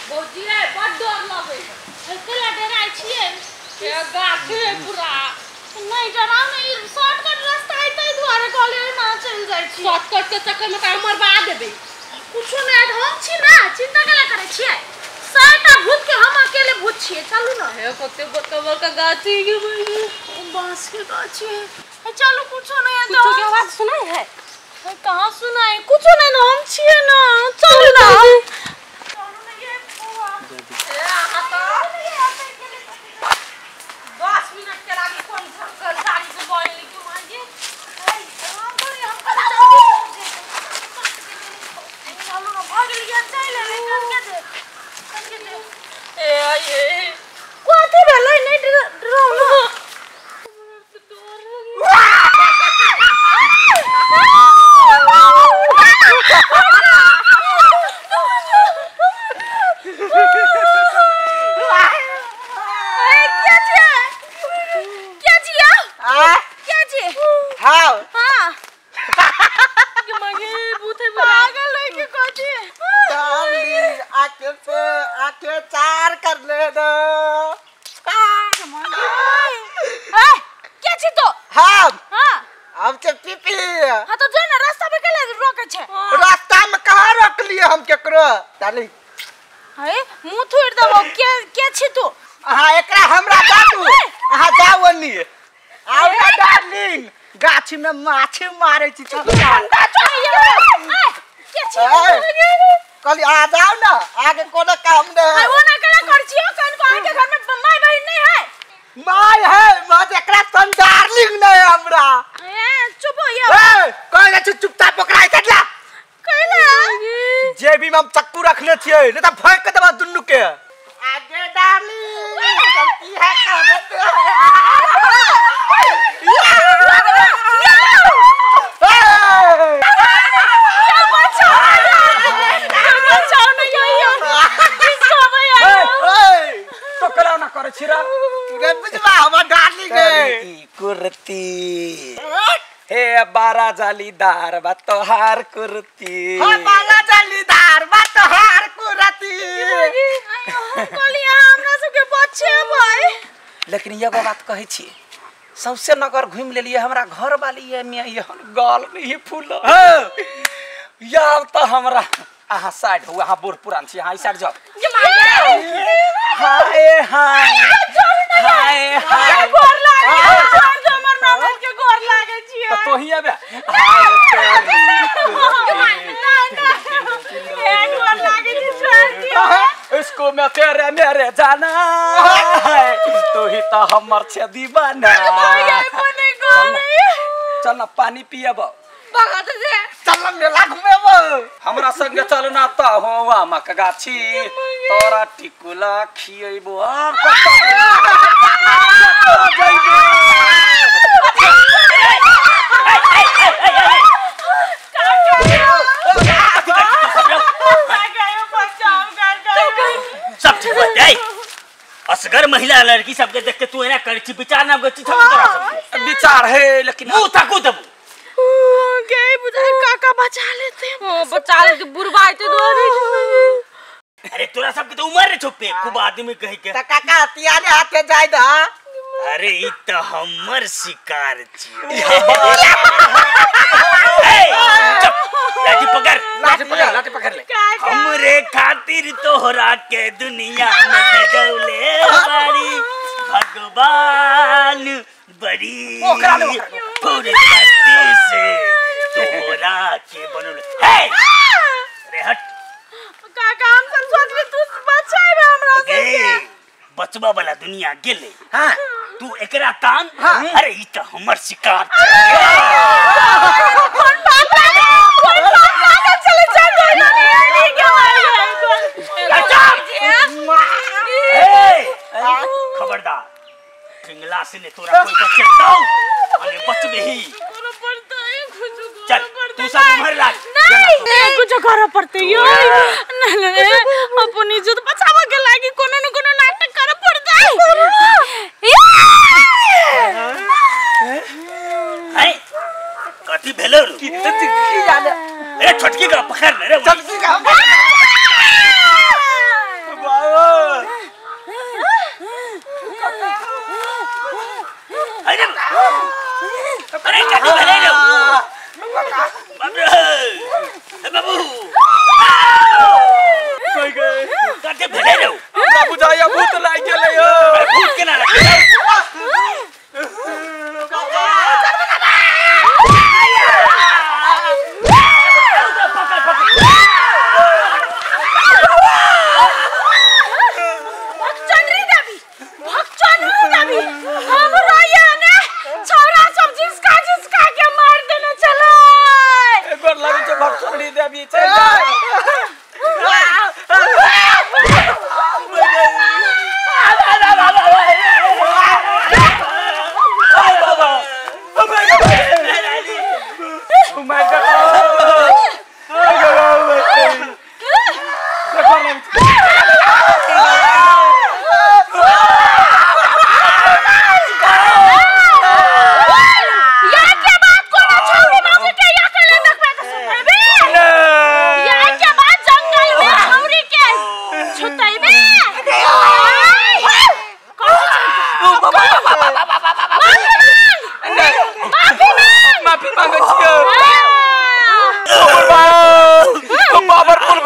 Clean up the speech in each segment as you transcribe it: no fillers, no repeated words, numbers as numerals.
भौजी रे बड़ डर लगै है। केला डराइ छियै? के गाछ है पूरा। नहीं डराउ ने, ई शॉर्टकट रास्ता है ताहि दुआरे कहलियै ना चलि जाइ छी। शॉर्टकट के चक्कर में त मरबा देबै। कुछो नहि, हम छी ना, चिंता केला करै छियै? 100टा भूत के हम अकेले भूत छियै, चलू ना। हे कते बड़का बड़का गाछ है गे बहिनी। बांस के गाछ है। चलू कुछो नहीं है। कुछो के आवाज सुनाई है? कहाँ सुनाई? कुछो नहीं ना, हम छियै ना, चलू ना। चलू ना ये बुआ। ए अहाँ त 10 मिनट के लागी कोन झक्कल गाड़ी से बोल के मांगे। हम बोली हम कल जल्दी पहुंच जेबै। चलू ना, भऽ गेल ये, चलि एलै। कनके दे, कनके दे। ए ये कथी भेलै? नहि डराउ ना। मुँह थोड़ि देबौ। के छी तू? अहाँ एकरा हमरा दादू, अहाँ जाउ ओनी। आउ ना डार्लिंग, गाछी में माछी मारै छी। कहली आ जाउ ना, आगे कोनो काम नहीं है। वो ना केला कर छियो, कन को अहाँ के घर में माय बहिन नहीं है? My है, माय एकरा सन डार्लिंग नहीं हमरा। ए चुप हो ये। ए कहै छी चुपचाप पकड़ाइ कटला। कैला? जेबी में हम चक्कू रखने छियै, नहीं त फेंक के देबा दुन्नू के। आगे डार्लिंग गलती है कहत है। बचाओ ना यो, किसको भैया? तो करा ना करे छिरा। तू बुझबा हमर डार्लिंग है। कुर्ती हे बारा जालीदार बा तोहार कुर्ती। हां बारा जालीदार बा तोहार कुर्ती। हम कहलियै हमरा सबके बचेबै। लेकिन एगो बात कहै छी, सौसे नगर घुमि लेलियै, हमरा घर वाली में एहन गाल नहीं फूल। यार त हमरा अहाँ साइड हो, अहाँ बूढ़ पुरान छी, अहाँ ई साइड जाउ। हाय हाय हाय हाय गोर लागै, छोड़ दो हमर ननद के, गोर लागै छियै। त तोही आबे। ना ना ए गोर लागै छी, छोड़ दियौ। इसको में तेरे मेरे जाना है, तू ही तो हमर छे दीवाना। चल ना पानी पियब। भगत से चल मेला घुमेब। हमरा संगे चल ना त हो आमक गाछी, तोरा टिकुला खियैबो। आर कत जइबो? सब ठीक होतै। असगर महिला लड़की सबके देख के तू एना करै छी, विचार ना गछि छौ तोरा सब। विचार है लेकिन मुंह ताकू देबू। गए बुझाई काका बचा लेते। हां बचा लेते, बुढ़बा आते दुआरे। अरे तोरा सबके तो उमर रे छुपे खूब आदमी कहि के। त काका तियारे हाथे जाय द। अरे ई त हमर शिकार छियो। चुप, लाठी पकड़, लाठी पकड़, लाठी पकड़ ले। हमरे खातिर तोहरा के दुनिया में भेजौले बारी भगवान, बड़ी फुर्सती से तोहरा के बनौले। हे अरे हट काका, हम सब सोचले तू बचाइबे हमरा सबके। बचबा वाला दुनिया गेले। हां तू एकरा तान। अरे ई त हमर शिकार। कोन बात है? कोन बात है? चले चल नहीं के मार ए खबरदार, फिंगला से ने तोरा कोई बचेतौ अने बचबे ही। चल तू सब उमर लाग। नहीं कुछ करे पड़ते यो। ना ना अपन इज्जत बचावे के लागी कोनो न कोनो नाटक करे पड़तै। है कथी भेलो रे? की जाने। ए छोटकी का पकड़ ले रे। छोटकी का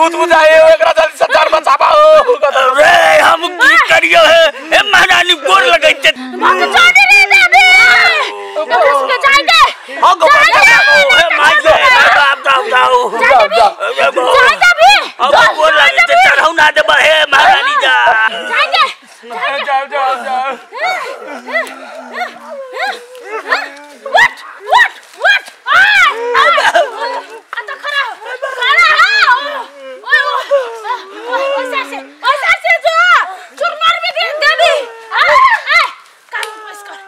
भूत बुझाए एकरा जल्दी से जान बचाबा हो रे हम की करियो है ए महारानी गोर लगै छै भाग जाने रे दादी के जाय दे हां गो हे my they बाप दाऊ दाऊ जाय दे हम गोर लगै छै चढ़ौ ना देबा हे महारानी जा जाय दे जाओ जाओ जाओ what what what आ आ खड़ा खड़ा ओए ओए ओए से जो चुरमार भी दे देबी आ आ कान बस कर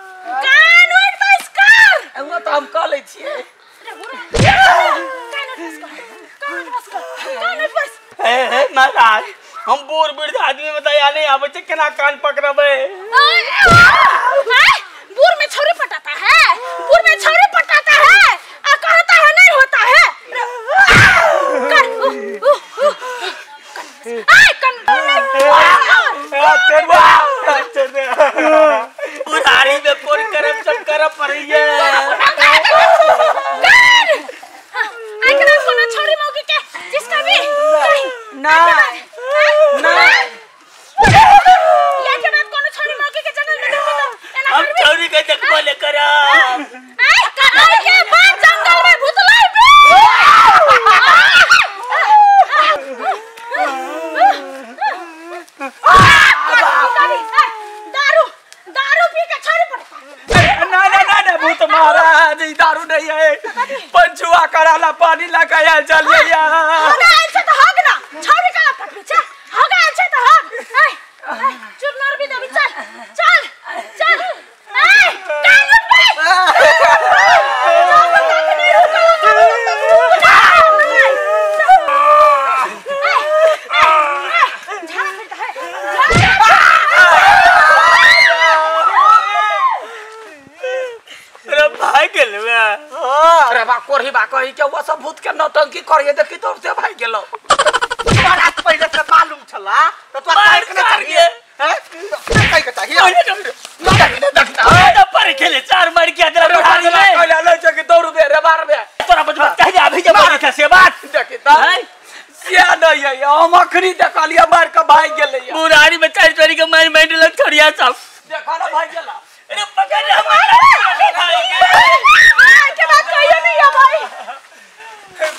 कान उठ बस कर वो तो हम कह लै छियै कान उठ बस कर कान उठ बस कर कान उठ बस हे हे महाराज हम बूढ़ वृद्ध आदमी में दया नहीं आवे छै केना कान पकड़बै बूढ़ में छौरी पटाता है बूढ़ में छौरी पटाता है आ कहता है नहीं होता है कर उ उ उ आय कन बुढ़ारी में कोन करम सब कर पड़ैया कर आइ के कोनो छौरी मौकी के जिसका भी कहीं ना ना ये के बाद कोनो छौरी मौकी के जंगल में देखबो त एना हम छौरी के देखबो ले करब आइ आइ के बाद जंगल में भूत लाइबे दारू दारू पी के छौरी पड़ता ना ना ना ना भूत महाराज ई दारू नहीं है पंचुआ कराला पानी लगाया चल या हगा आइल छै त हग ना छौरी कला पटबी छै हगा आइल छै त हग ऐ ऐ चुरनर भी देबी चल चल चल ऐ कान उठ बे झाड़ा फिरता है अरे भाई गेल बे अरे बा कोरही बा कही के वो सब भूत के नौटंकी करिए देखी तोर से भाई गेलो तोरा पहिले से मालूम छला त तोरा मार काहे के चाहिए हैं काहे के चाहिए ना पर खेले चार मार के अंदर बुढ़ारी में कहला ले छै कि दौड़ बे रे बार बे तोरा बजबा कहि अभी जब बोले था से बात देखी त सिया नहीं है हम अखनी देखलिए मार के भाग गेलै बुढ़ारी में चार चोरी के मार मार लग छोड़िया सब देखा ना भाग गेला अरे पकड़ रे हमारा भाई के बात कहियो नहीं है भाई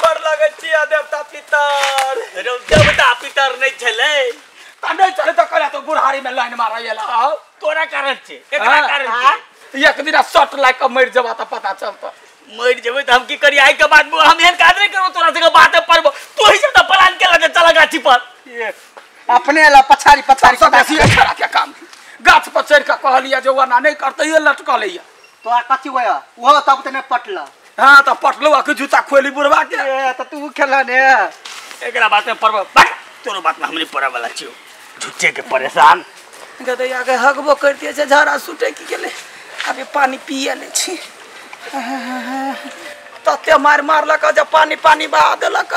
पर लगे छिया देवता पितर अरे देवता पितर नहीं छले त नहीं चले त कहला तो बुढ़ारी में लाइन मारैला तोरा कारण छे एकरा कारण छे एक दिन शॉट लाग के मर जबा त पता चलता मर जेबै त हम की करी आई के बाद हम एहन काज नहीं करबो तोरा संगे बात परबो तू ही सब त प्लान के लगे चल गाछी पर अपने ला पछाड़ी पछाड़ी सब बेसी अच्छा के काम गाछ पर चढ़ के कहलिया जे ओना नहीं करते ये लटकल है तोरा कथी होया ओहो तब त नहीं पटल हां त पटलो आ के जूता खोली बुढ़वा के ए त तू खेला ने एकरा बात में परबो बट तोरो बात में हमनी पड़े वाला छियो झूठे के परेशान गदैया के हगबो करते छै झाड़ा सुटे की गेले अबे पानी पिए ले छी तते मार मारलक जे पानी पानी बहा देलक